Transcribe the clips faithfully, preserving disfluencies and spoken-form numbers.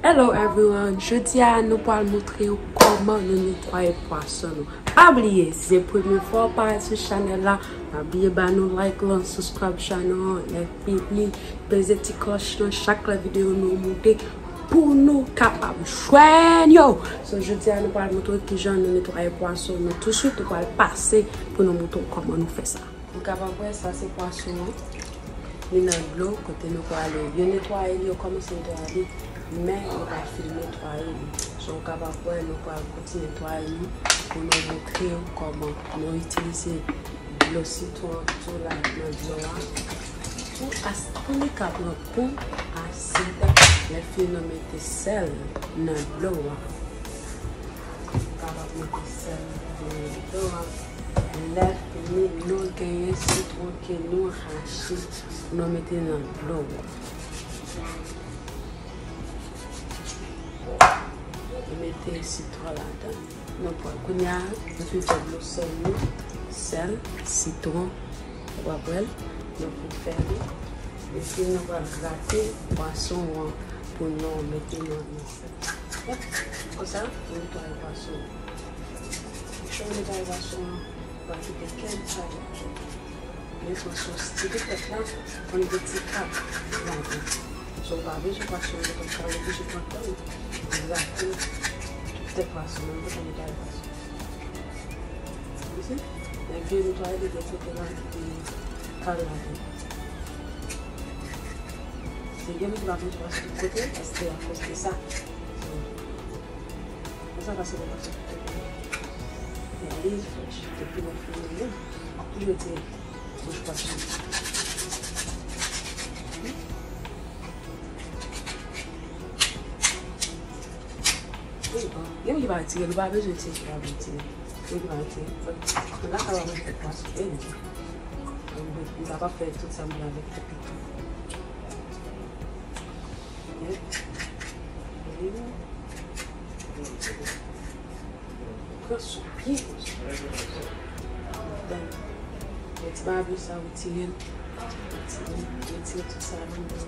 Hello everyone, jodi a nou pral montre w kòman nou netwaye pwason nou. Pa bliye, si se premye fwa w parèt sou chanèl la, pa bliye ba nou like lan, subscribe channel an, lè fini, peze ti klòch lan, chak lè videyo nou monte, pou nou kapab jwenn yo. So, jodi a nou pral montre w kijan nou netwaye pwason nou. Touswit, nou pral pase pou nou montre w kòman nou fè sa. Nou kapab wè sa se pwason an. Li nan dlo, kote nou prale. Yo netwaye li, yo kòmanse netwaye li, men yo pa fin netwaye li. So, ou kapab wè, nou pral kontinye netwaye li pou nou montre w kòman nou itilize dlo sitwon tou la nan dlo a. Pou as-, pou li ka pran gou asid, lè fini nou mete sèl nan dlo a. Kapab mete sèl nan dlo a. Lè fini, nou genyen sitwon ke nou rache, nou mete nan dlo a. Nou mete sitwon ladan. Nou pran kounye a, nou fin fè dlo sèl nou, sèl, sitwon, ou pa pral, nou fin fè li. Epi nou pral grate pwason an pou nou mete nan, nan sèl. Konsa, nou netwaye pwason. Chonm netwaye pwason an, ou pa kite kenn chalè. Men pwason, si te fèt la, konn gen ti kab ladan. So, ou pa bezwen pwason an, ou pa oblije pran tan w grate tout tèt pwason an, ou pa netwaye pwason. Ou si? Lè byen netwaye, li gen kote la, li kab ladan. Se gen moun ki pa bezwen pase tout kote, paske akoz de sa. Konsa, pase nou pase tout kote. Men li frèch, depi nou fini li, tou yo te bouch pase. Wi, bon. Gen moun ki pa retire, nou pa bezwen retire, ki pa vle retire. Gen moun ki pa retire. Bon, mwen ka pa manje tout pwason, e, m kapab fè tout sa m vle avèk tèt li. Pran sou pye. Met ti babyo sa, retire l. Retire, retire tout sa anndan.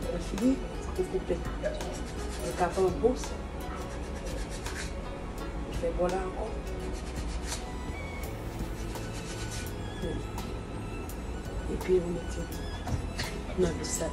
Lè fini, ou koupe. Ou ka pran bon sa. Ou fè bò la ankò. Epi ou mete nan dlo sa.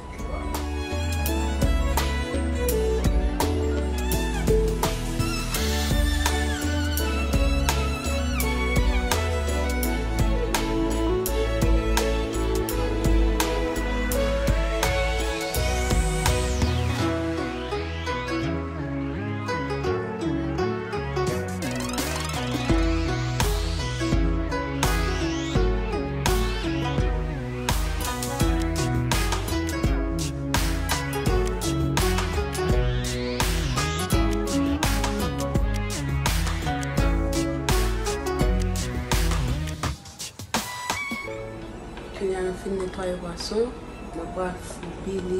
Kounye a nou fin netwaye pwason, nou pral foubi li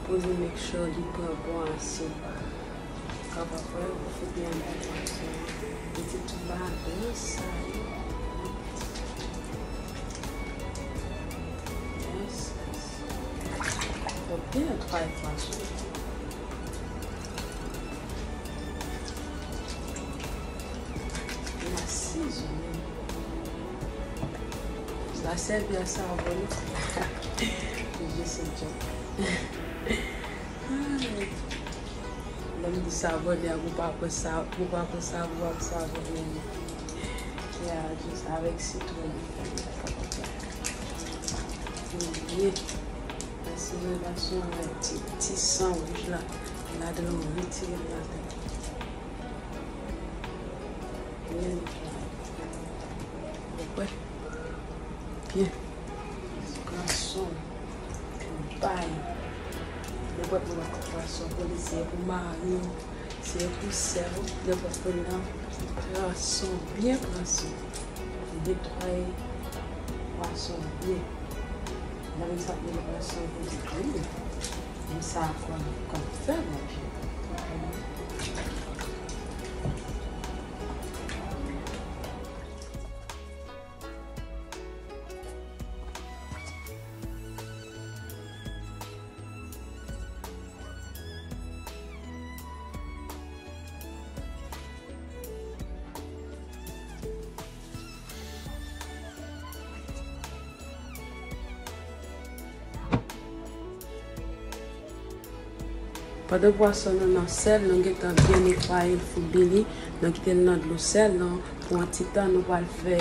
pou nou make sure li pran bon asid. Kapab wè, ou foubi anndan pwason an. Mete tout ladan sa yo. Yes. Ou byen netwaye pwason. N a sizone. Sa sèvi a savon, non? Je sais, John. Lè m di savonè, pou pa pran sa, pou pa pran savon, ap savonè. Ya, jis avèk sitwon. Byen. Paske nan gason an, ti, ti san wouj la, ladan l, ou retire l ladan. Byen netwaye. Ou wè? Byen. Pran swen w. Bay. Nenpòt moun ap pran swen w, se pou mari w, se pou sè w, nenpòt moun nan, pran swen w, byen pran swen w. Netwaye pwason w byen. Nan menm sa, pou nou pran swen pou di, wi, men sa konn, konn fè manje. Konprann? Pandan pwason nou nan sèl, nou gentan byen netwaye l, fout byen li, nou kite l nan dlo sèl lan pou yon ti tan, nou pral fè,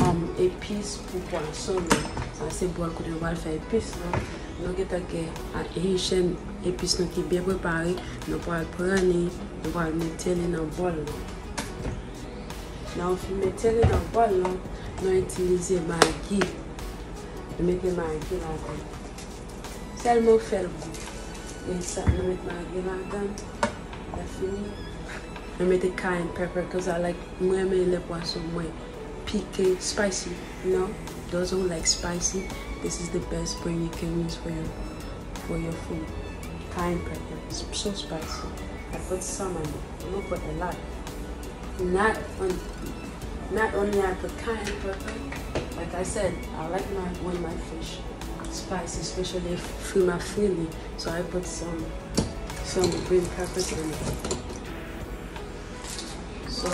um, epis pou pwason nou. Sa se bòl kote nou pral fè epis lan. Nou gentan gen a-, Haitian epis nou ki byen prepare, nou pral pran li, nou pral mete li nan bòl lan. Nan yon fin mete li nan bòl lan, nou itilize magi. Nou mete magi ladan. Sèlman fè l gou. E sa, nou met magi ladan. Lè fini, nou mete cayenne pepper, 'cause I like, mwen renmen lè pwason mwen pike, spicy. You know, those who like spicy, this is the best brand you can use for your, for your food. Cayenne pepper, it's so spicy. I put some on it. I'm gonna put a lot. Not on, not only I put cayenne pepper, like I said, I like my, when my fish spicy, especially if fri m ap fri li. So I put some, some green peppers in it. So,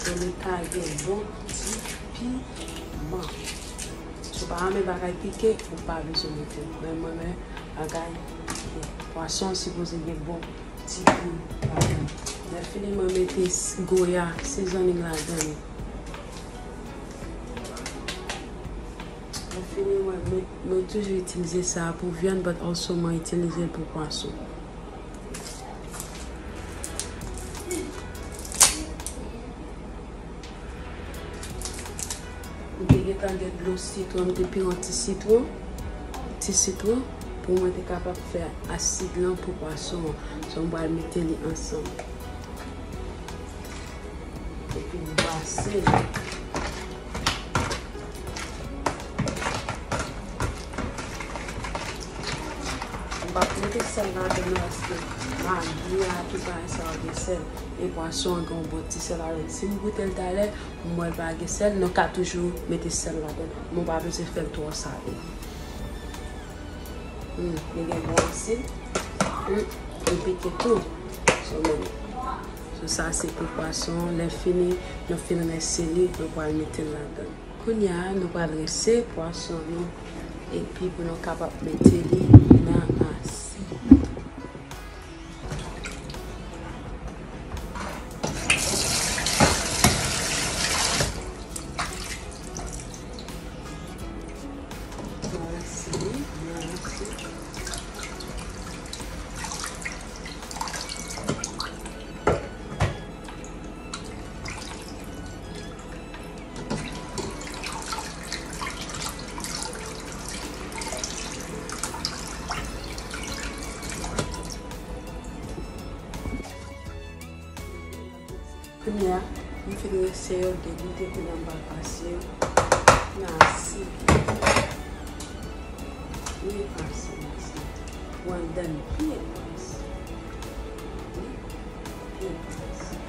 pou li ka gen bon ti piman. Si w pa renmen bagay pike, ou pa bezwen mete. Men mwen, men bagay pike. Pwason sipoze gen bon ti gou ladan. Lè fini, mwen mete s-, goya, seasoning ladan li. Lè fini, mwen met, mwen toujou itilize sa pou vyann, but also mwen itilize l pou pwason. M te gentan gen dlo sitwon, m te pire yon ti sitwon, ti sitwon, pou mwen te kapab fè asid lan pou pwason an. So, m pral mete li ansanm. Epi m brase li. M p ap mete sèl ladan non, paske magi a, tout bagay sa yo gen sèl. E pwason an gen yon bon ti sèl ladan. Si m goute l talè, m wè l pa gen sèl, nou ka toujou mete sèl ladan. Men w pa bezwen fè l twò sale. Hmm, li gen bon asid. Hmm, li pike tou. So, men, so sa se pou pwason. Lè fini, nou fin rense li, nou pral mete l ladan. Kounye a, nou pral rense pwason nou, epi pou nou kapab mete li nan asid. Kounye a, m fin rense yo, degoute kounye a m pral pase yo nan asid. Byen pase nan asid. Well done, byen pase. Byen pase.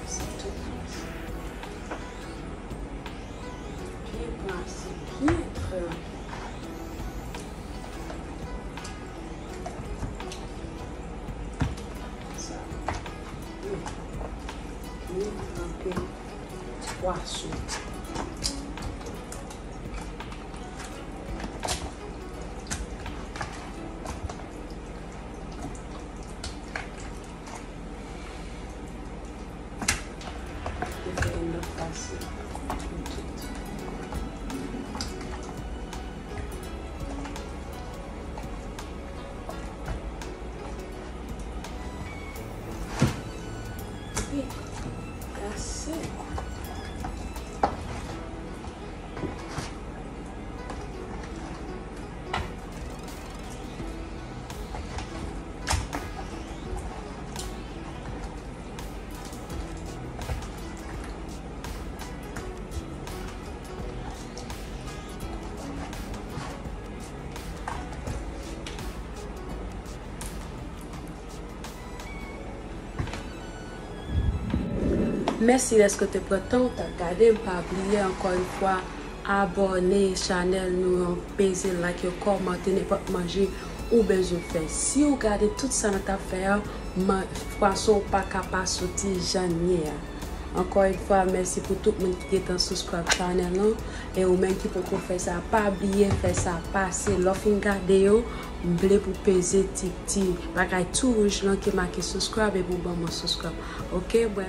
Pase tout pase. Byen pase, byen trè. Sa. Byen tranpe pwason. Mèsi dèske w te pran tan w t ap gade m. Pa bliye, ankò yon fwa, abòne chanèl nou an, peze like yo, kòmante nenpòt manje ou bezwen fè. Si w gade tout sa nou t ap fè a, man-, pwason w pa ka pa soti jan l ye a. Ankò yon fwa, mèsi pou tout moun ki gentan subscribe channel lan. E ou menm ki poko fè sa, pa bliye fè sa pase. Lè w fin gade yo, m vle pou peze ti ti bagay tou wouj lan ki make subscribe epi w ban mwen subscribe. Ok, bwè.